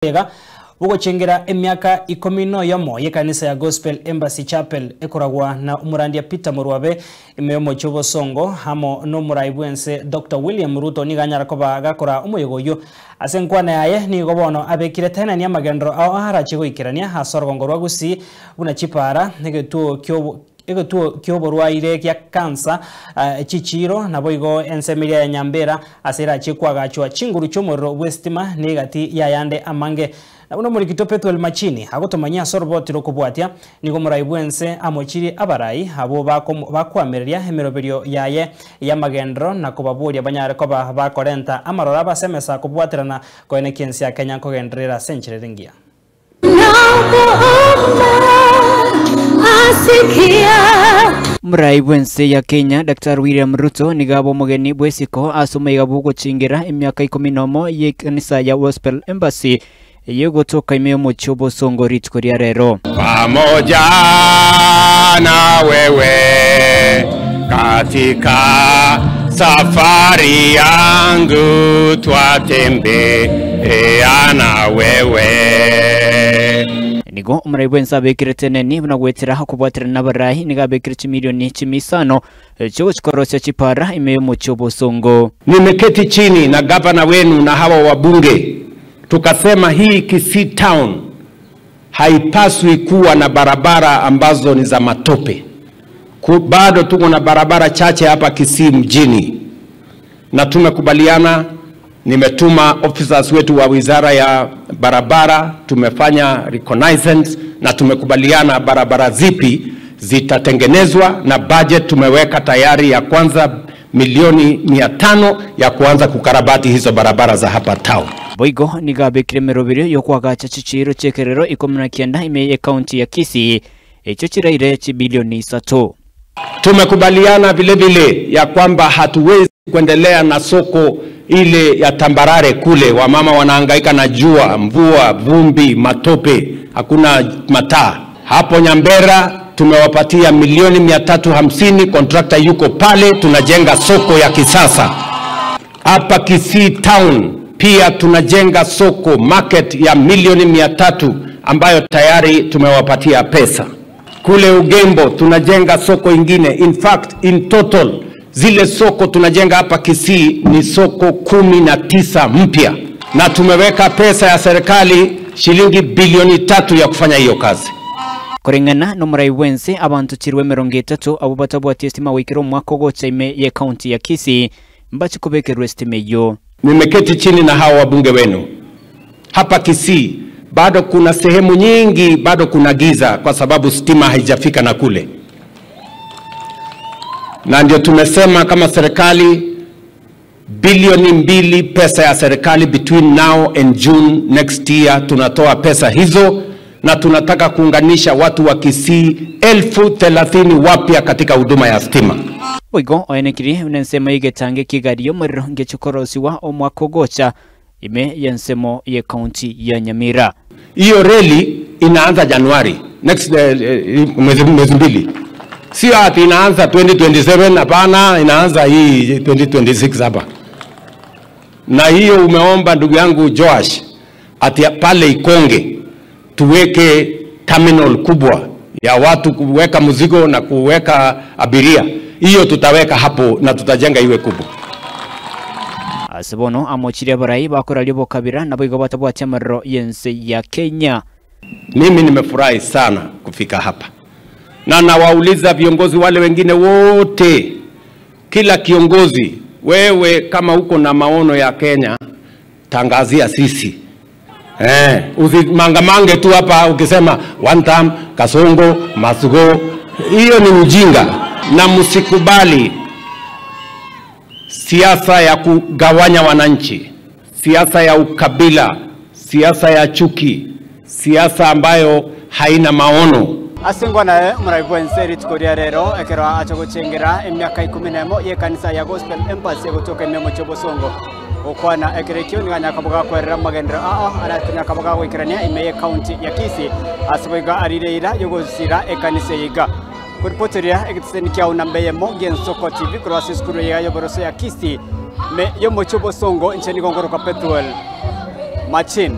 Ega bugochengera emiaka 11 yekanisa ya Gospel Embassy Chapel ekoragwa na umurandia Peter Murwabe emeyomo chobosongo hamo no muraibwense Dr. William Ruto niganyara koba gakora umuyogoyo asenkwana yaye nigo bono abekire tena ni amagendro aho harachigoikirania hasorgongorwa gusi buna chipara negetuo kyo egotuo kyoborwaire kya kansa chichiro naboigo ensemiria ya Nyambera asera chikwagachwa chinguru chomoro westima negati yayande amange nabuno muri kitopetu el machini agotomanya sorboti rokobwatia nigo muraibwense amochiri abarai abo bakwamereria emeroberio yaye ya magendro na kobaburia banyare koba bakorenta amarora basemesa kobwatirana koene kiensi ya Kenya kogendrera sencherengia. Muraibwense ya Kenya Dr. William Ruto nigabo mugeni bwesiko asomeiga bugochingera emiaka 11 ye kanisa ya Gospel Embassy yegotoka imemo chobosongo rituko rya rero. Pamoja na wewe katika safari yangu twatembea na wewe. Nigo muraibwense abekire teneni bunagwetera hakubwatira nabarahi nigabekire chimilioni chimisano cyo chikorosya chipara imemo chobosongo. Nimeketi chini na gavana wenu na hawa wabunge tukasema hii Kisii Town haipaswi kuwa na barabara ambazo ni za matope. Bado tuko na barabara chache hapa Kisii mjini, na tumekubaliana, nimetuma officers wetu wa wizara ya barabara, tumefanya reconnaissance na tumekubaliana barabara zipi zitatengenezwa, na budget tumeweka tayari ya kwanza milioni 500 ya kuanza kukarabati hizo barabara za hapa town. Boigo nigabekire merobiro yo kwagacha chichiro chekerero 19 ime county ya Kisii echo chiraire chi bilioni 3. Tumekubaliana vile vile ya kwamba hatuwezi kuendelea na soko ile ya tambarare kule, wamama wanahangaika na jua, mvua, vumbi, matope, hakuna mataa. Hapo Nyambera tumewapatia milioni 350, contractor yuko pale, tunajenga soko ya kisasa. Hapa Kisii Town pia tunajenga soko market ya milioni 300 ambayo tayari tumewapatia pesa. Kule Ugembo tunajenga soko ingine. In fact, in total zile soko tunajenga hapa Kisii ni soko 19 mpya, na tumeweka pesa ya serikali shilingi bilioni 3 ya kufanya hiyo kazi. Korengana no muraibwense abantu chirwe 30 abo batabwati estima wikiro mwako gocha ime ye county ya Kisii mbachikubekerwe estima yo. Nimeketi chini na hawa wabunge wenu hapa Kisii, bado kuna sehemu nyingi bado kuna giza kwa sababu stima haijafika na kule, na ndio tumesema kama serikali bilioni 2 pesa ya serikali between now and June next year tunatoa pesa hizo, na tunataka kuunganisha watu wa Kisii 30,000 wapya katika huduma ya stima. Oigo oenekiri unensemo igetange kigario muriro ngechukorosiwa omwako gocha ime yensemo ye county ya Nyamira. Hiyo reli inaanza Januari next mwezi mbili. Sio ati inaanza 2027, hapana, inaanza hii 2026 hapa. Na hiyo umeomba ndugu yangu Joash ati pale Ikonge tuweke terminal kubwa ya watu kuweka mzigo na kuweka abiria. Hiyo tutaweka hapo na tutajenga iwe kubwa. Asibono amochiria barai bakora libo kabira na boigo batabwatia marro yense ya Kenya. Mimi nimefurahi sana kufika hapa. Na nawauliza viongozi wale wengine wote, kila kiongozi, wewe kama uko na maono ya Kenya, tangazia sisi. Usimangamange tu hapa ukisema one time, Kasongo, Masugo, hiyo ni ujinga. Na msikubali siasa ya kugawanya wananchi, siasa ya ukabila, siasa ya chuki, siasa ambayo haina maono. Asingwa naye muraibwense rituko rya rero ekero achogochengera emiaka 11 ye kanisa ya Gospel Embassy gotoka imemo chobosongo okwana ekerekio niganya kwerera magendero aa aratinya kaboga goikerania ime ye county ya Kisii asiboiga arireira yogosira ekanisa yiga kuripoteria egitiseni kya unambeye mo Gensoko TV kurwasi skuru ya yoboroso ya Kisii me yomo chobosongo ncheni gongoro ka Petuel Machin.